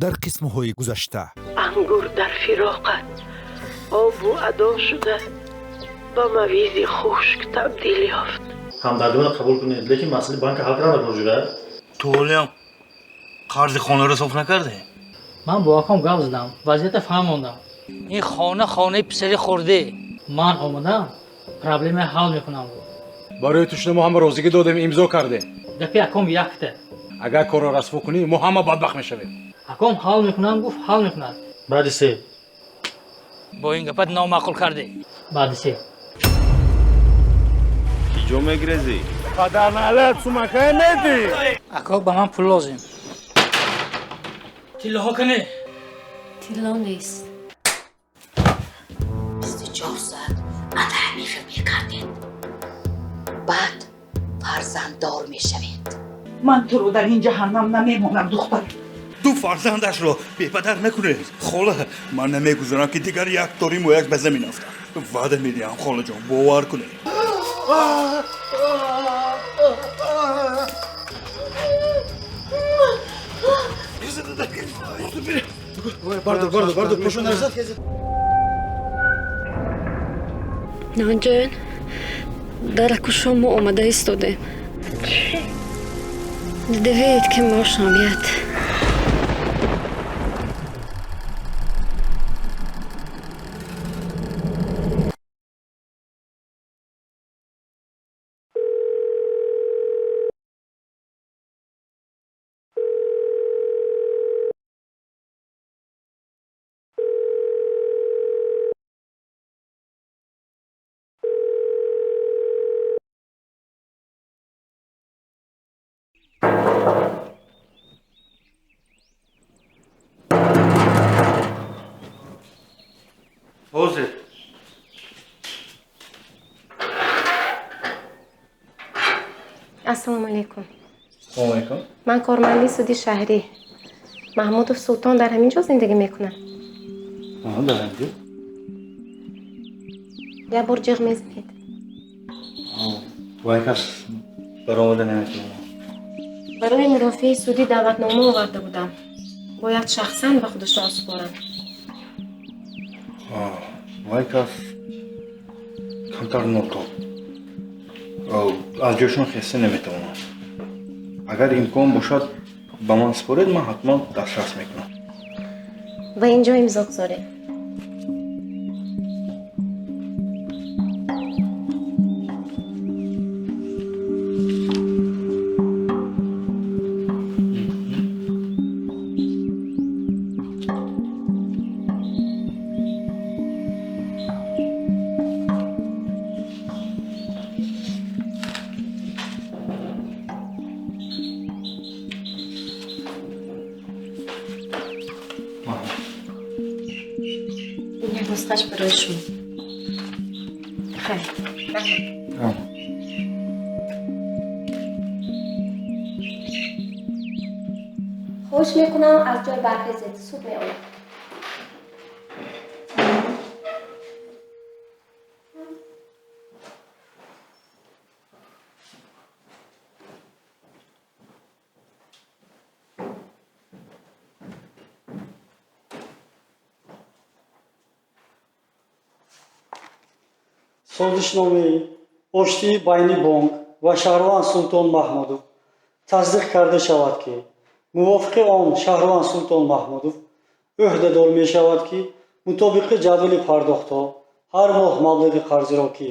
Дар қисмҳои гузашта ангур дар фироқат обу адо шуда, ба мавизи хушк табдил ёфт. Ҳамдардиро қабул кунед, лекин масъалаи банка ҳал кардан ҷӯра. Ту ҳолиам қарзи хонаро соф накардӣ? Ман бо аком гап задам, вазъията фаҳмондам. Ин хона хонаи писари хурдӣ. Ман омадам, проблема ҳал мекунам. Барои ту шуна мо ҳама розигӣ додем, имзо кардем. Гапи аком якта. Агар корро расво кунӣ, мо ҳама бадбахт мешавем. Аком ҳал мекунам гуфт, ҳал мекунад. Баъди се. Бо ин гапат номаъқул кардӣ. Баъди се. Чӣ ҷо мегрезӣ? Падарналат сумакай медӣ? Ако, ба ман пул лозим. Тиллоҳо кане? Тилло нест. 24 соат ана ҳамин хел мекардед. Баъд фарзанддор мешавед. Ман туро дар ин ҷаҳаннам намемонам, духтар. Ду фарзандашро бепадар накунед, хола. Ман намегузорам, ки дигар як тори мӯяш ба замин афтад. Ваъда медиҳам, холаҷон, бовар кунед. Бардор, бардор, бардор, пошо нарзад. Нонҷон, дар акушо мо омада истодем. Дидавед, ки мошамият. Ҳозир. Ассалому алайкум. Ассалому алайкум. Ман корманди суди шаҳрӣ. Маҳмудов Султон дар ҳамин ҷо зиндагӣ мекунад? Аҳа, дар ҳамин ҷо. Як бор ҷиғ мезанед. Вай кас баромада наметавонад. Барои мурофиаи судӣ даъватнома оварда будам. Бояд шахсан ба худашон супорам. Вай кас камтар нотоб. Аз ҷойшон хеста наметавонам. Агар имкон бошад, ба ман супоред, ман ҳатман дастрас мекунам. Ва ин ҷо имзо гузоред. Як нусхаш барои шумо. Хайр, раҳмат. Хоҳиш мекунам, аз ҷой бархезед, суд меояд. Созишномаи оштии байни бонк ва шаҳрванд Султон Маҳмудов тасдиқ карда шавад, ки мувофиқи он шаҳрванд Султон Маҳмудов ӯҳдадор мешавад, ки мутобиқи ҷадвали пардохтҳо ҳар моҳ маблағи қарзиро, ки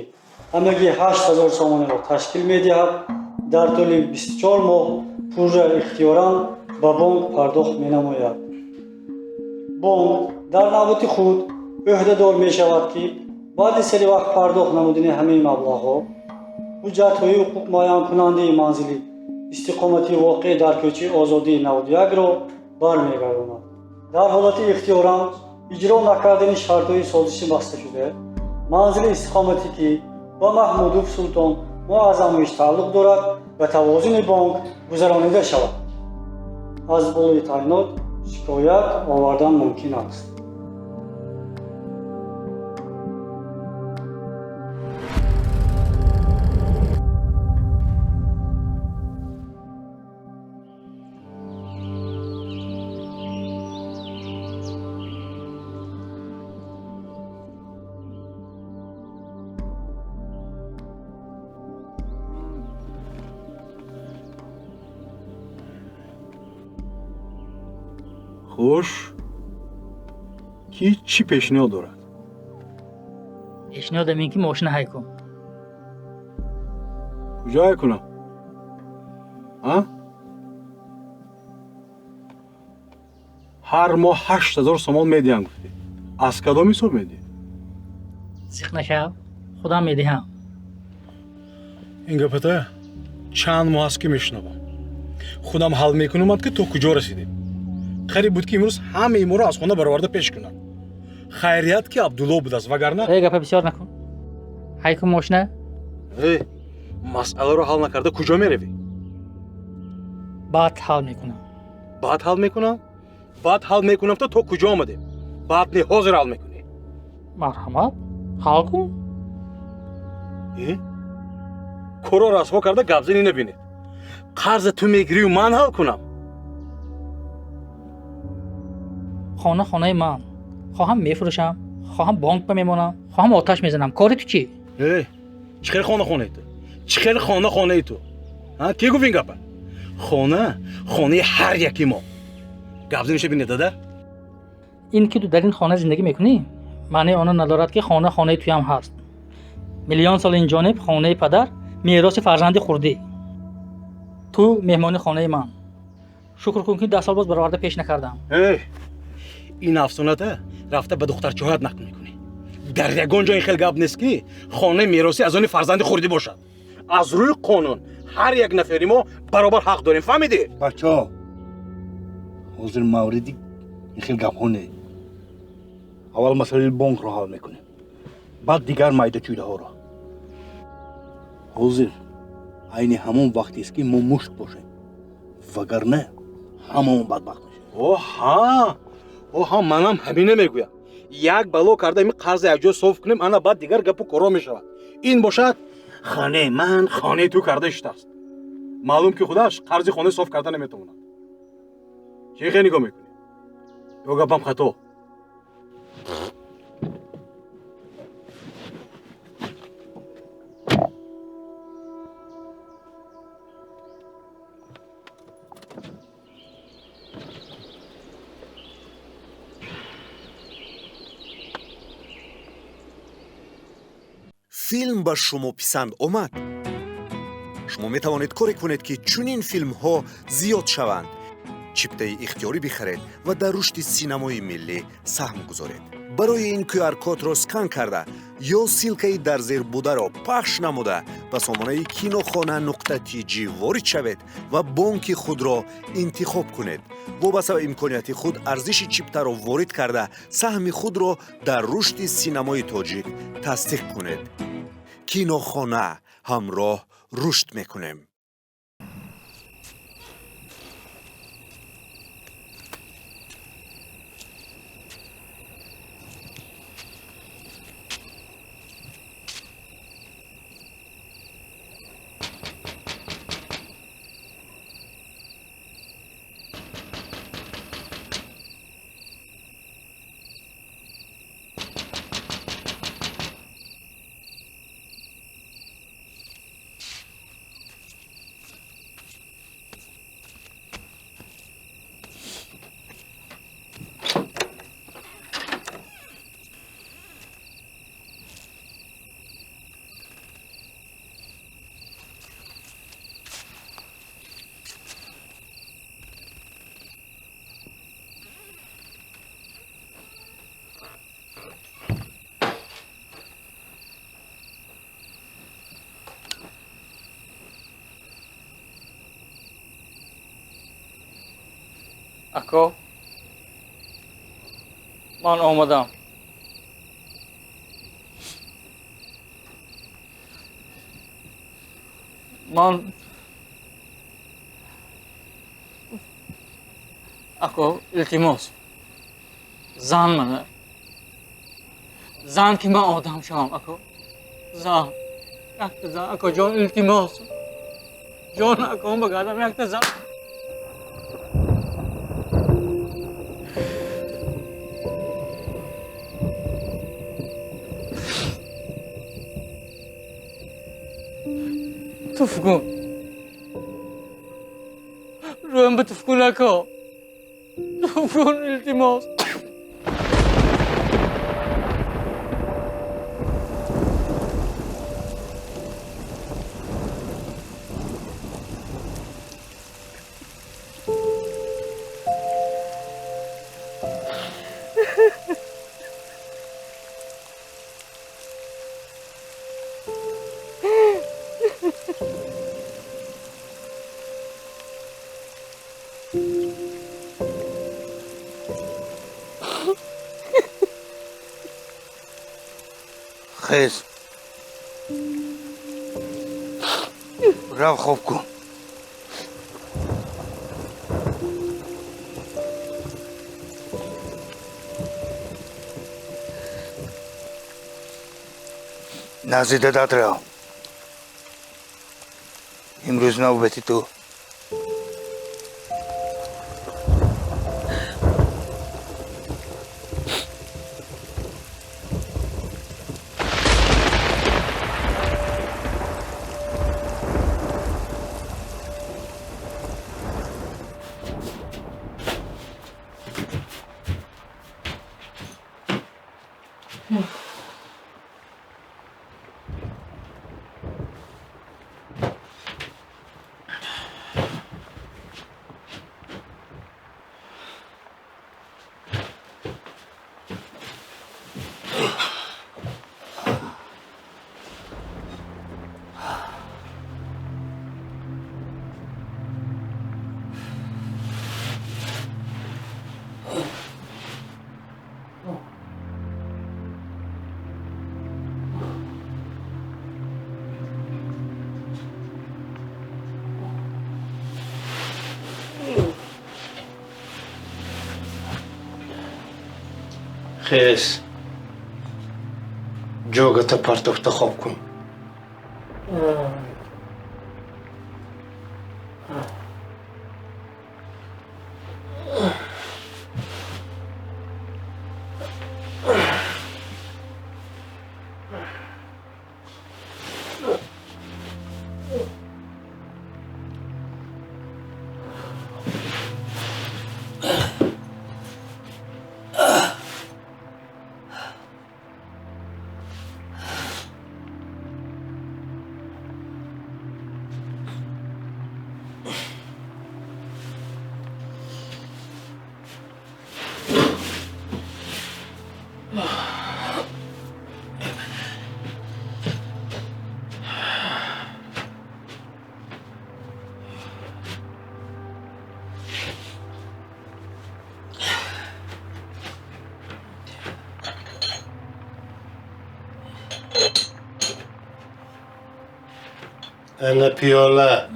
ҳамагӣ 8000 сомониро ташкил медиҳад, дар тӯли 24 моҳ пурра ихтиёран ба бонк пардохт менамояд. Бонк дар навбати худ ӯҳдадор мешавад, ки баъди сари вақт пардохт намудани ҳамаи маблағҳо ҳуҷҷатҳои ҳуқуқмуайянкунандаи манзили истиқомати воқеъ дар кӯчаи Озодии 91-ро бармегардонад. Дар ҳолати ихтиёран иҷро накардани шартҳои созиши басташуда, манзили истиқоматӣ, ки ба Маҳмудов Султон Муаззамович тааллуқ дорад, ба тавозуни бонк гузаронида шавад. Аз болои таъйинот шикоят овардан мумкин аст. Хуш, ки чӣ пешниҳод дорад? Пешниҳодам ин ки мошина ҳай кун. Куҷо ҳай кунам? А? Ҳар моҳ 8000 сомон медиҳам гуфтӣ. Аз кадом ҳисоб медиҳӣ? Зиқ нашав, худам медиҳам. Ин гапата чанд моҳ аст ки мешунавам. Худам ҳал мекунамад ки то куҷо расидем. Қариб буд ки имрӯз ҳамаи моро аз хона бароварда пеш кунанд. Хайрият ки Абдулло будааст, вагарна Э, гапа бисёр накун. Ҳай кун мошина. Э, масъаларо ҳал накарда куҷо меравӣ? Баъд ҳал мекунам. Баъд ҳал мекунам? Баъд ҳал мекунам то куҷо омадем? Баъд не, ҳозир ҳал мекунӣ. Марҳамат, ҳал кун. Э? Корро расво карда гапзанӣ набинед. Қарза ту мегирию ман ҳал кунам. Хона хонаи ман. Хоҳам мефурӯшам, хоҳам бонк ба мемонам, хоҳам оташ мезанам. Кори ту чӣ? Э, чӣ хел хона хонаи ту? Чӣ хел хона хонаи ту? А, ки гуфт ин гапа? Хона хонаи ҳар яки мо. Гапзаниша бинед, дада. Ин ки ту дар ин хона зиндагӣ мекунӣ, маънии оно надорад ки хона хонаи туям ҳаст. Миллион сол ин ҷониб хонаи падар мероси фарзанди хурдӣ. Ту меҳмони хонаи ман. Шукр кун ки 10 сол боз бароварда пеш накардам. Э, ин афсоната рафта ба духтарчаҳоят нақл мекунӣ. Дар ягон ҷо ин хел гап нест ки хонаи меросӣ аз они фарзанди хурдӣ бошад. Аз рӯи қонун ҳар як нафари мо баробар ҳақ дорем, фаҳмидӣ? Бачаҳо, ҳозир мавриди ин хел гапҳо не. Аввал масъалаи бонкро ҳал мекунем, баъд дигар майдачӯйдаҳоро. Ҳозир айни ҳамон вақтест ки мо мушт бошем, вагарна ҳамаон бадбахт мешавем. Оҳа, оҳа, манам ҳамина мегӯям. Як бало карда ин қарза якҷо соф кунем, ана баъд дигар гапу коро мешавад. Ин бошад хонаи ман, хонаи ту карда шудааст. Маълум ки худаш қарзи хонаи соф карда наметавонад. Чӣ хел нигоҳ мекунӣ? Ё гапам хато? Филм ба шумо писанд омад? Шумо метавонед коре кунед ки чунин филмҳо зиёд шаванд. Чиптаи ихтиёрӣ бихаред ва дар рушди синамои миллӣ саҳм гузоред. Барои ин QR-кодро скан карда ё ссилкаи дар зер бударо пахш намуда ба сомонаи kinokhona.tj ворид шавед ва бонки худро интихоб кунед. Вобаста ба имконияти худ арзиши чиптаро ворид карда саҳми худро дар рушди синамои тоҷик тасдиқ кунед. Кинохона, ҳамроҳ рушд мекунем. Ако, ман омадам. Ман ако, илтимос, зан мана. Зан ки ман одам шавам, ако. Зан. Якта зан, ако ҷон, илтимос. Ҷон, ако, багардам, якта зан. Туф кун. Рӯям ба туф кун, ако. Нукун, илтимос. Хез. Рав хоб кун. Назди дадат рав. Имрӯз навбати ту. Хез. Ҷогата партофта хоб кун. Ана пиёла.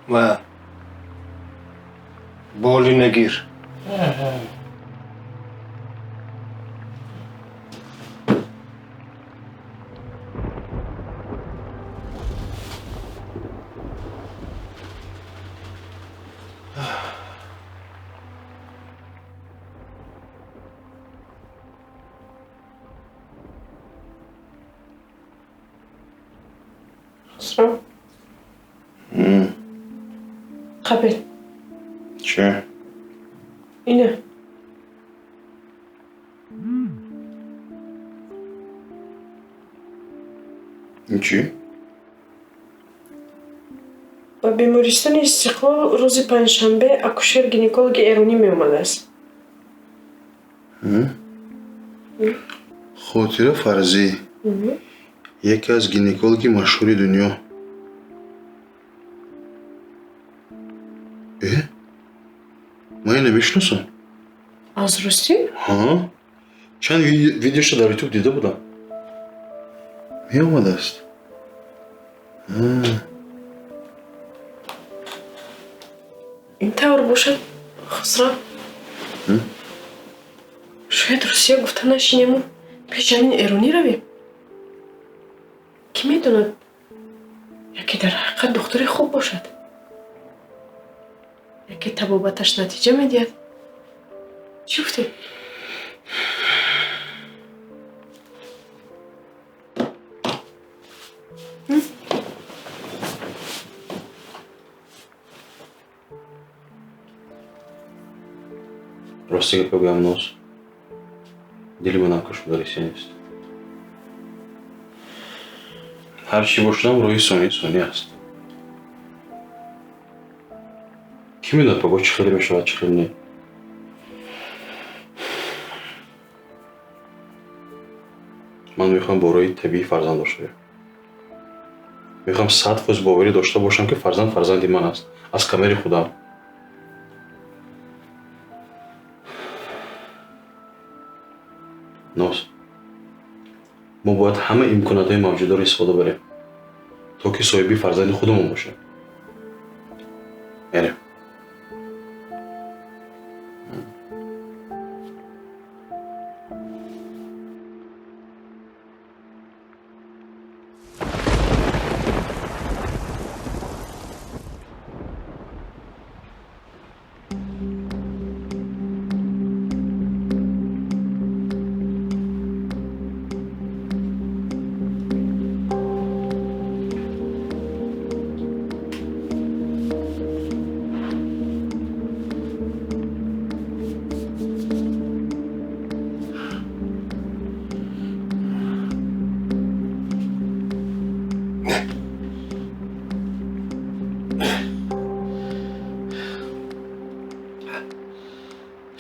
Ма боли нагир. Хусрав. Қабел. Чӣ? Ина. Ин чӣ? Ба бемористони Истиқлол рӯзи панҷшанбе акушер-гинекологи эронӣ меомадааст. Хотира Фарзӣ, яке аз гинекологи машҳури дунё. Э, ман ина мешиносам. Аз русӣ? Ҳа, чанд видеоша дар ютуб дида будам. Меомадааст. Ин тавр бошад, Хусрав, шояд Русия гуфта нашинему пеши ҳамин эронӣ равем. Кӣ медонад, яке дар ҳақиқат духтури хуб бошад, яке табобаташ натиҷа медиҳад. Чӣ гуфтед? Рости гап бигӯям, Ноз, дили манам кушода Русия нест. Ҳар чӣ бошадам, роҳи сонӣ сонӣ аст. Кӣ медонад, пагоҳ чӣ хеле мешавад, чӣ хеле не. Ман мехоҳам бо роҳи табиӣ фарзанддор шавем. Мехоҳам 100% боварӣ дошта бошам, ки фарзанд фарзанди ман аст, аз камари худам. Ноз, мо бояд ҳама имкониятҳои мавҷударо истифода барем, то ки соҳиби фарзанди худамон бошем. Мерем.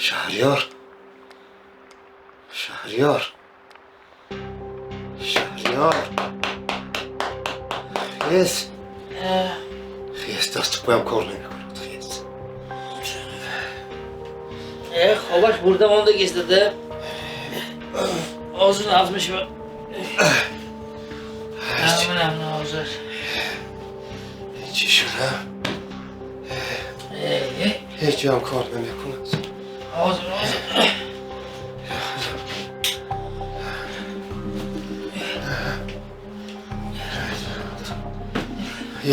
Шаҳриёр, Шаҳриёр, Шаҳриёр, хез, хез, дасту поям кор намекунад, хез. Хобаш бурда монда гиздада. Ҳозир нағз мешавад. Манам ҳозир. Чӣ шуда? Ҳеҷ ҷоям кор намекунад. Ҳозир, ҳозир.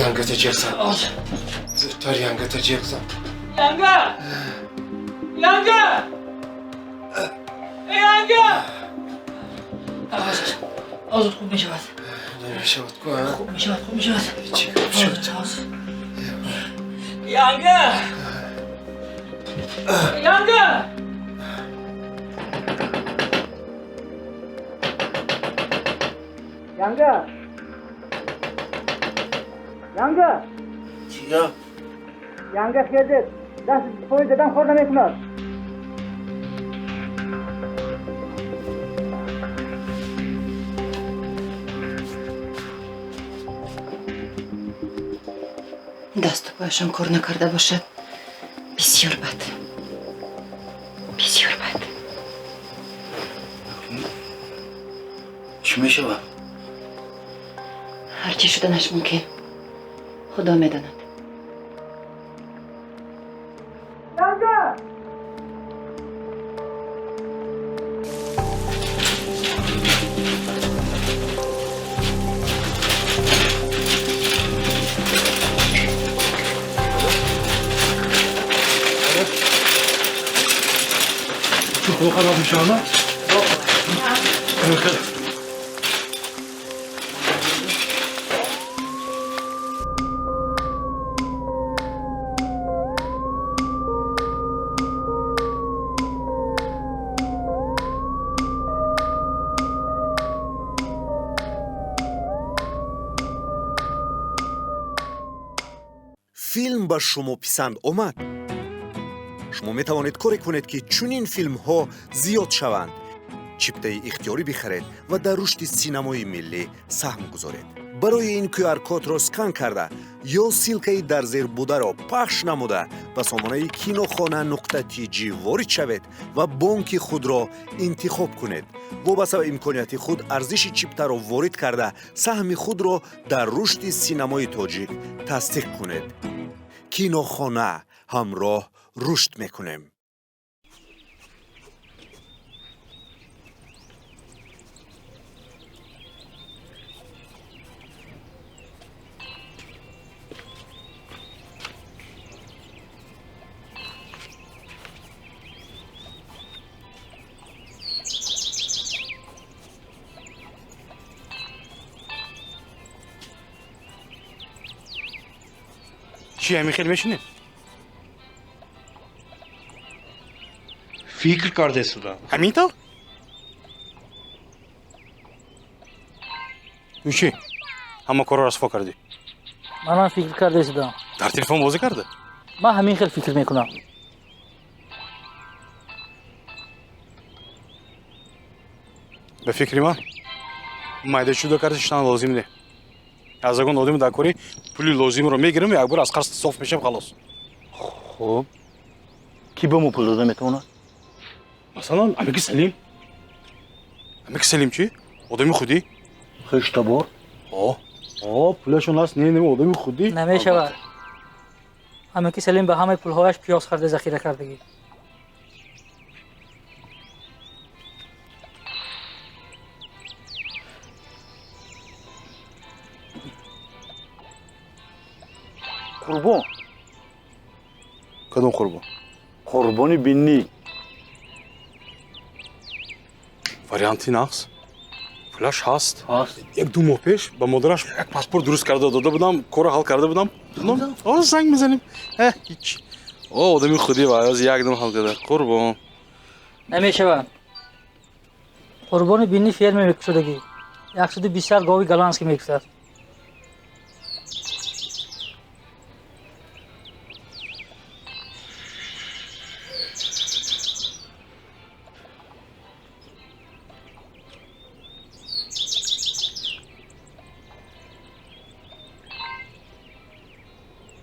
Янгата ҷиғзан. Зудтар янгата ҷиғзан. Янга! Янга! Янга! Ҳозир, ҳозир хуб мешавад. Намешавад ку, а? Хуб мешавад, хуб мешавад. Чӣ гап шуд? Янга! Янга! Янга! Янга! Чӣ гап? Янга хезед. Даст пои дадам кор намекунад. Дасту пояшон кор накарда бошад, бисёр бад. Бисёр бад. Чӣ мешавад? Ҳар чӣ шуданаш мумкин. Худо медонад. Янга! Худо хароб мешавад? Филм ба шумо писанд омад? Шумо метавонед коре кунед, ки чунин филмҳо зиёд шаванд. Чиптаи ихтиёрӣ бихаред ва дар рушди синамои миллӣ саҳм гузоред. Барои ин QR-кодро скан карда ё ссылкаи дар зер бударо пахш намуда ба сомонаи kinokhona.tj ворид шавед ва бонки худро интихоб кунед. Вобаста ба имконияти худ арзиши чиптаро ворид карда саҳми худро дар рушди синамои тоҷик тасдиқ кунед. Кинохона, ҳамроҳ рушд мекунем. Чӣ ҳамин хел мешинед? Фикр карде суда. Ҳамин тавр? Ту чӣ? Ҳама корро расфо кардӣ? Манам фикр карде судам. Дар телефон бозӣ карда? Ман ҳамин хел фикр мекунам. Ба фикри ман майда чудо карда шиштан лозим не. Аз ягон одами дар кори пули лозимро мегирам, якбор аз қарз соф мешавам, халос. Хуб, кӣ ба мо пул дода метавонад? Масалан, амаки Салим. Амаки Салим чӣ? Одами худӣ. Хештабор? О, о, пулашон аст, не, не, одами худӣ. Намешавад. Амаки Салим ба ҳамаи пулҳояш пиёз харда захира кардагӣ. Қурбон. Кадом қурбон? Қурбони биннӣ. Варианти нақс. Пулаш ҳаст. Ҳаст. Як-ду моҳ пеш ба модараш як паспорт дуруст карда дода будам, корро ҳал карда будам. Ҳозир занг мезанем. Ҳеҷ. О, одами худӣ ва ҳозир якдам ҳал карда. Қурбон. Намешавад. Қурбони биннӣ ферма мекушодагӣ. 120 гови голландский мекушад.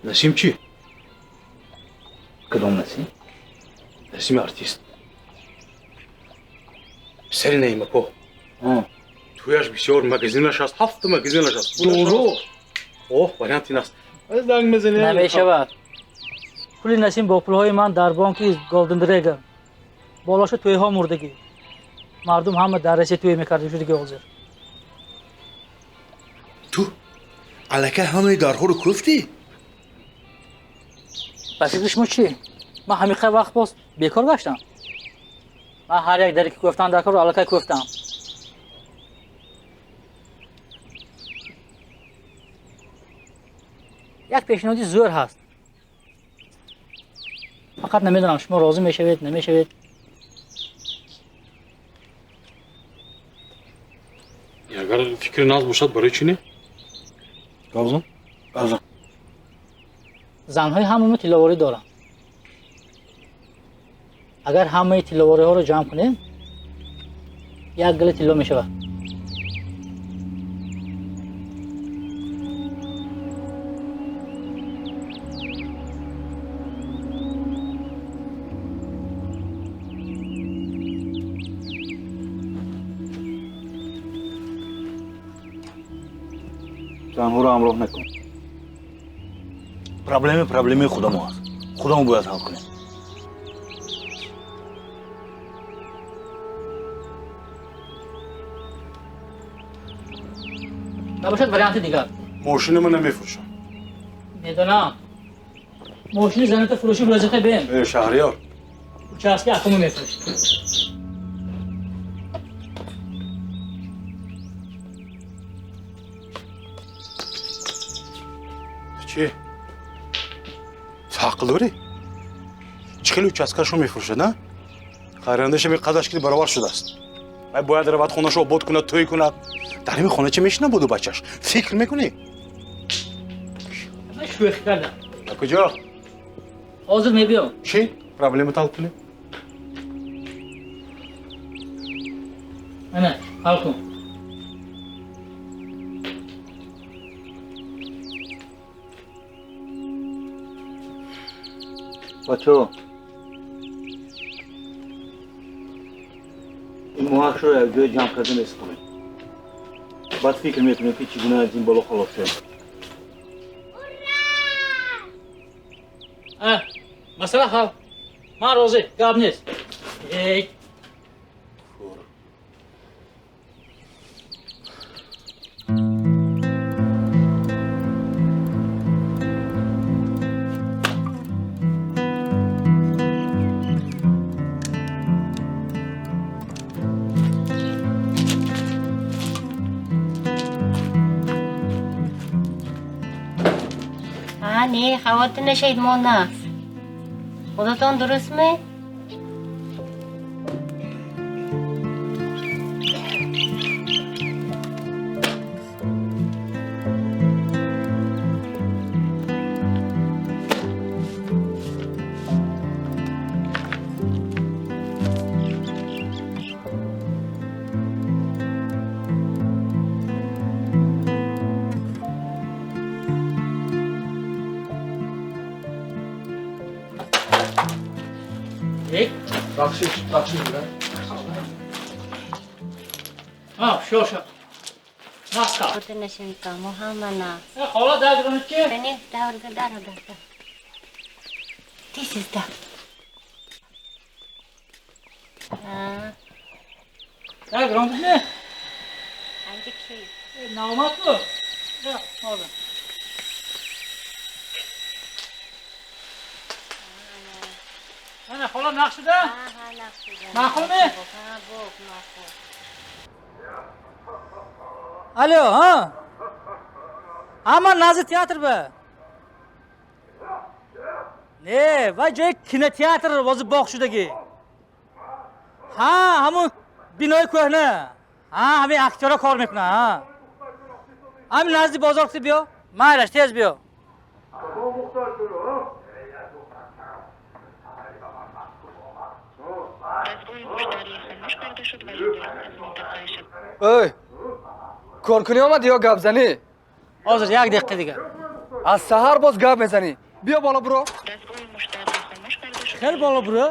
Насим чӣ? Кадом Насим? Насими артист. Писари Наимако. Тӯяш бисёр магазинаш аст, ҳафта магазинаш аст. Дурӯғ! О, вариант ин аст. Занг мезанем. Намешавад. Пули Насим бо пулҳои ман дар бонки Голден Дрегон. Болоша тӯйҳо мурдагӣ. Мардум ҳама дар Россия тӯй мекарда шудагӣ ҳозир. Ту аллакай ҳамаи дарҳоро кӯфтӣ? Ба фикри шумо чӣ? Ман ҳамиқа вақт боз бекор гаштам. Ман ҳар як даре ки кӯфтам дар корро аллакай кӯфтам. Як пешниҳоди зӯр ҳаст. Фақат намедонам шумо розӣ мешавед, намешавед. Агар фикри нағз бошад, барои чӣ не? Гавзан? Гавзан. Занҳои ҳамамо тилловорӣ доранд. Агар ҳамаи тилловориҳоро ҷамъ кунем, як гила тилло мешавад. Занҳоро ҳамроҳ накун. Проблеми проблемаи худамо аст. Худамо бояд ҳал кунем. Набошад варианти дигар. Мошини ман намефурӯшам. Медонам. Мошини заната фурӯши рӯзихе бем. Э, Шаҳриёр. Участки акумо мефурӯшӣ. Чӣ? Ҳаққ дорӣ? Чӣ хеле участкашро мефурӯшад, а? Хайрандаша қадаш ки баробар шудааст. Вай бояд равад хонашо обод кунад, тӯй кунад. Дар ҳамин хона чӣ мешина буду бачаш? Фикр мекунӣ? Ман шӯхӣ кардам. Ба куҷо? Ҳозир мебиём. Чӣ? Проблема ҳал кунӣ? Ана, ҳал кун. Бачаҳо, ин моҳакшро якҷоя ҷамъ карда месупорем. Баъд фикр мекунем, ки чӣ гуна аз ин бало халос шавем. Масъала ҳал. Ман розӣ, гап нест. Эй. Не, хавотир нашавед, мо нағз. Худатон дурустме? Бахшиш, бахшиш, брат. А, шоша. Наска. Хавотир нашавед, мо ҳама нағз. Хола дагронит ки? Не, давр, дар, дар. Тез да. Дагронит не? Анҷа ки? Наомад ку? Ҳозир. Ана, хола нағз шуда? Ҳа, нағз шуда. Маъқулми? Ҳа, боб, маъқул. Алло, ҳа? Ҳама назди театр ба. Не, вай ҷои кинотеатр ҳозир боғ шудагӣ. Ҳа, ҳамун бинои кӯҳна. Ҳа, ҳамин актёрҳо кор мекунанд, ҳа. Ҳамин назди бозор кути биё. Майлаш, тез биё. Эй, коркунӣ омадӣ ё гапзанӣ? Ҳозир як дақиқа дигар. Аз саҳар боз гап мезанӣ. Биё боло буро. Хеле боло буро?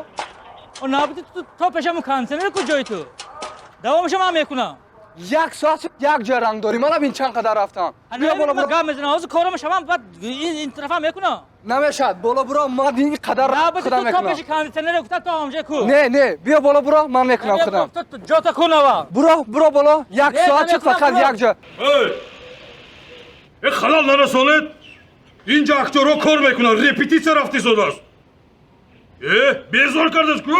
Набуди ту то пешамон кондитсионер ку ҷои ту. Давомаша ман мекунам. Як соат як ҷоя ранг дорӣ. Ман бин чанд қадар рафтам. Биё боло буро. Гап мезанам. Ҳозир корама шавам, баъд ин тарафам мекунам. Намешад. Боло буро, ман ин қадар худам мекунам. То пеши кондитсионер гуфта то ҳамҷа ку. Не, не, биё боло буро, ман мекунам худам. Ҷота ку нава. Буро, буро боло. Як соат шуд фақат як ҷо. Эй! Э, халал нарасонед. Инҷа актёрҳо кор мекунанд, репетитсия рафтисодааст. Э, безор кардааст ку?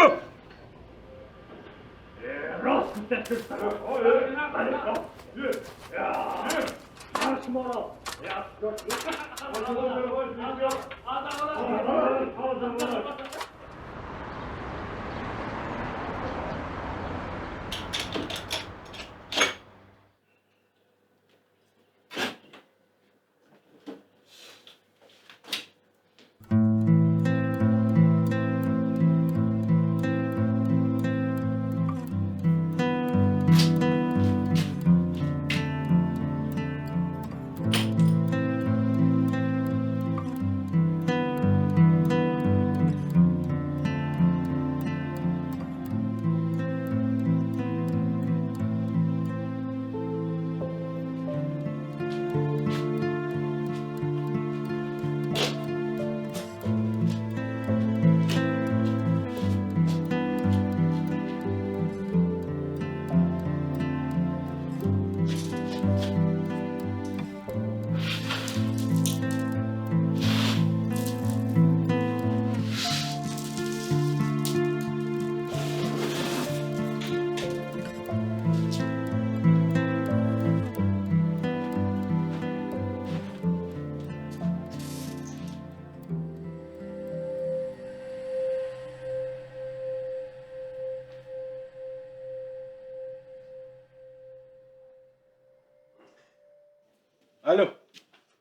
Алло.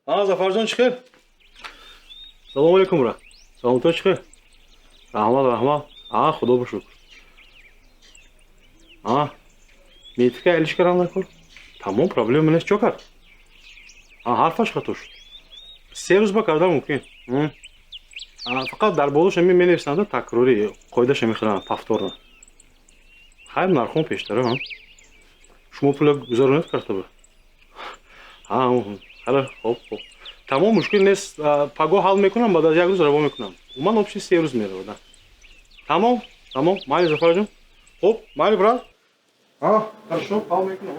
А, Зафарҷон, чӣ хел? Салому алейкум, брат. Салом, ту чӣ хел? Раҳмат, раҳмат. А, худо ба шукр. А, Метрика элиш кардан накор. Тамом, проблема нест, чо кард? Ҳарфаш хато шуд. 3 рӯз ба кардан мумкин. Фақат дар болош ҳамин менависанд такрорӣ, қоидаша мехӯранд повторно. Хайр, нархом пештара. Шумо пула гузаронед карта ба? Хеле хоб, хоб. Тамом, мушкил нест. Пагоҳ ҳал мекунам, баъд аз як рӯз раво мекунам. Уман вообще 3 рӯз меравад. Тамом, тамом, майли Зафарҷон. Хоб, майли брат. Хорошо, ҳал мекунам.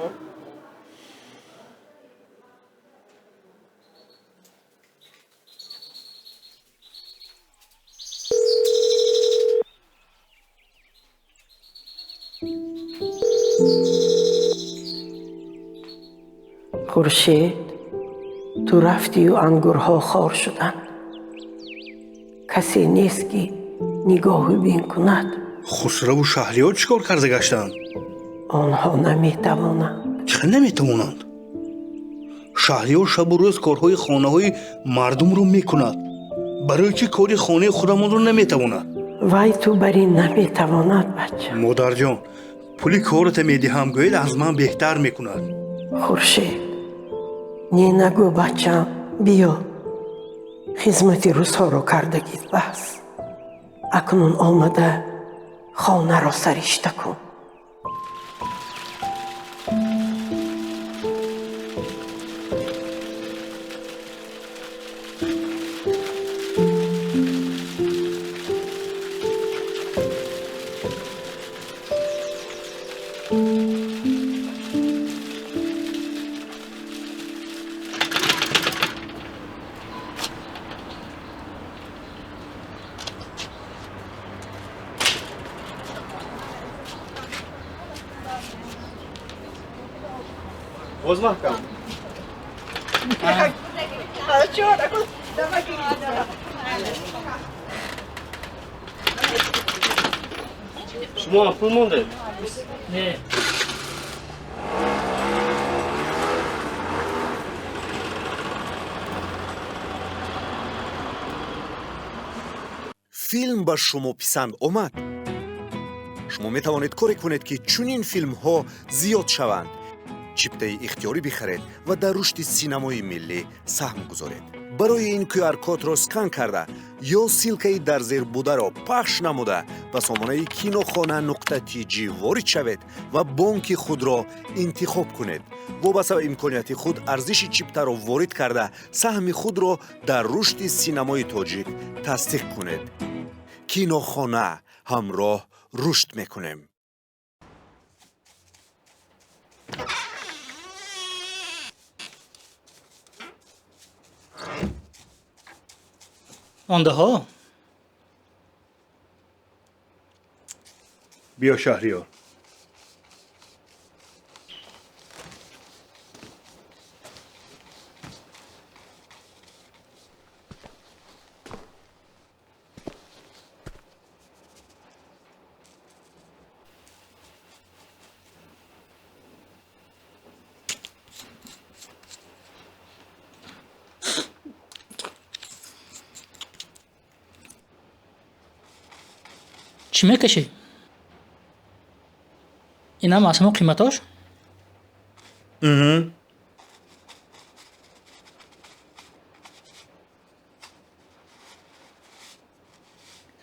Хуршед, ту рафтию ангурҳо хор шуданд. Касе нест, ки нигоҳу бин кунад. Хусраву Шаҳриёр чӣ кор карда гаштанд? Онҳо наметавонанд. Чӣ наметавонанд? Шаҳриёр шабу рӯз корҳои хонаҳои мардумро мекунад. Барои чӣ кори хонаи худамонро наметавонад? Вай ту бар ин наметавонад, бача. Модарҷон, пули кората медиҳам, гӯед аз ман беҳтар мекунад. Хуршед, не нагӯ, бачам, биё. Хизмати рӯзҳоро кардагит бас. Акнун омада хонаро саришта кун. Боз маҳкам. Шумо ҳам пул мондед? Не. Филм ба шумо писанд омад? Шумо метавонед коре кунед, ки чунин филмҳо зиёд шаванд. Чиптаи ихтиёрӣ бихаред ва дар рушди синамои миллӣ саҳм гузоред. Барои ин QR-кодро скан карда ё ссилкаи дар зер бударо пахш намуда ба сомонаи kinokhona.tj ворид шавед ва бонки худро интихоб кунед. Вобаста ба имконияти худ арзиши чиптаро ворид карда саҳми худро дар рушди синамои тоҷик тасдиқ кунед. Кинохона, ҳамроҳ рушд мекунем. Мондаҳо? Биё, Шаҳриёр. Чӣ мекашӣ? Инам аз ҳамон қиматош?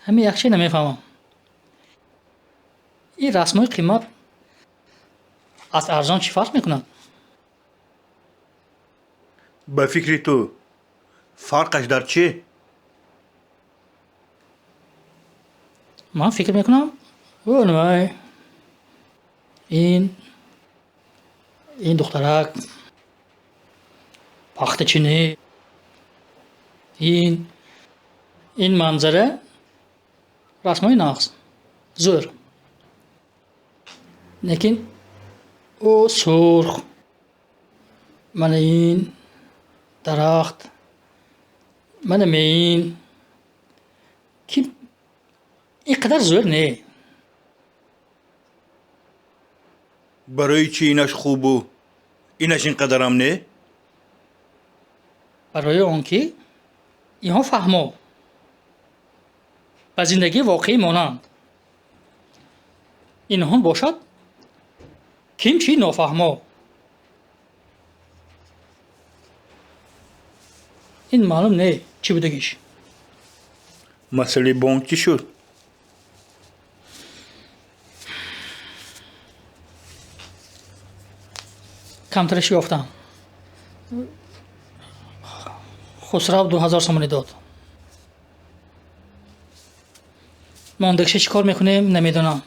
Ҳамин як чиз намефаҳмам. Ин расмҳои қимат аз арзон чӣ фарқ мекунад? Ба фикри ту фарқаш дар чӣ? Ман фикр мекунам, вай ин духтарак пахтачинӣ, ин манзара расмҳои нағз, зӯр. Лекин ӯ сурх, мана ин дарахт, мана меин, ки ин қадар зӯр не. Барои чӣ инаш хубу инаш ин қадарам не? Барои он ки инҳо фаҳмо ба зиндагии воқеӣ монанд. Инҳо бошад Ким чӣ нофаҳмо. Ин маълум не чӣ будагиш. Масъалаи бонк чӣ шуд? Камтараш ёфтам. Хусрав 2000 сомонӣ дод. Мондагиша чӣ кор мекунем, намедонам.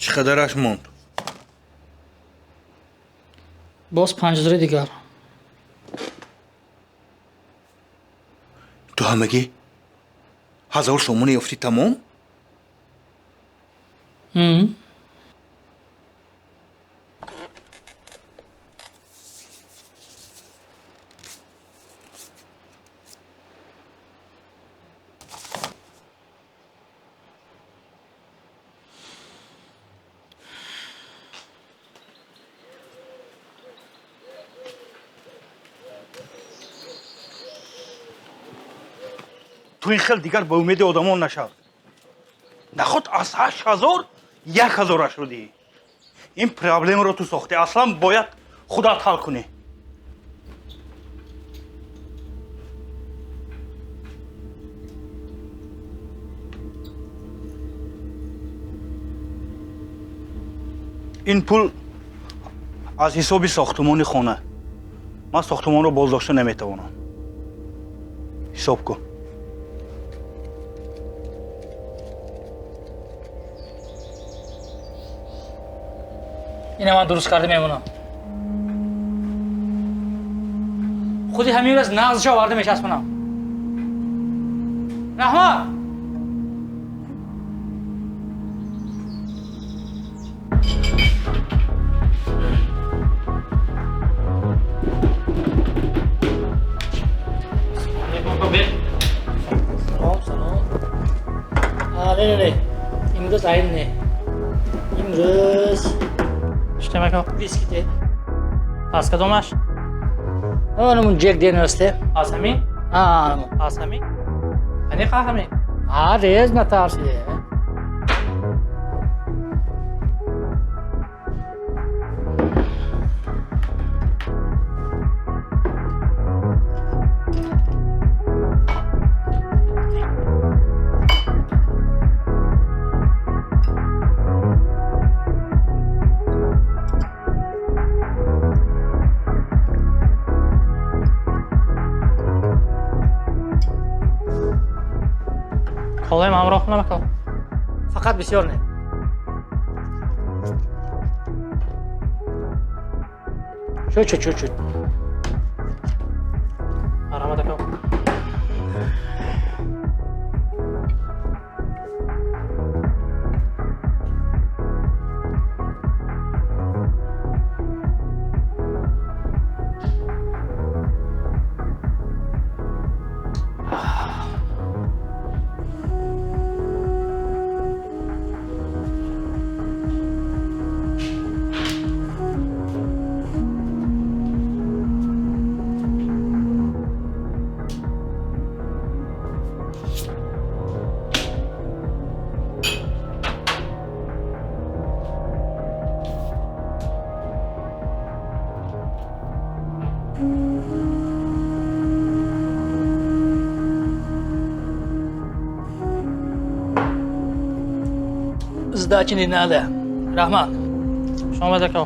Чӣ қадараш монд? Боз 5000 дигар. Ту ҳамагӣ 1000 сомонӣ ёфтӣ тамом? Ту ин хел дигар ба умеди одамон нашав. Наход аз 8000 1000-ашро диҳӣ. Ин проблемаро ту сохтӣ. Аслан бояд худат ҳал кунӣ. Ин пул аз ҳисоби сохтумони хона. Ман сохтумонро боздошта наметавонам. Ҳисоб кун. Ина ман дуруст карда мемонам. Худи ҳамин рӯз нағзша оварда мечаспонам. Раҳмат! Салом, салом. Не, не, не. Имрӯз айн не. Имрӯз виски те. Аз кадомаш? Анамун Ҷек Дэниелс те. Аз ҳамин? Анамун. Аз ҳамин? Аниқа ҳамин? Ҳа, рез натарси. Колаем ҳамроҳ кунам ако? Фақат бисёр не. Чуть, чуть, чуть. Марҳамат ако. Сдачи не надо. Раҳмат. Шомад ако.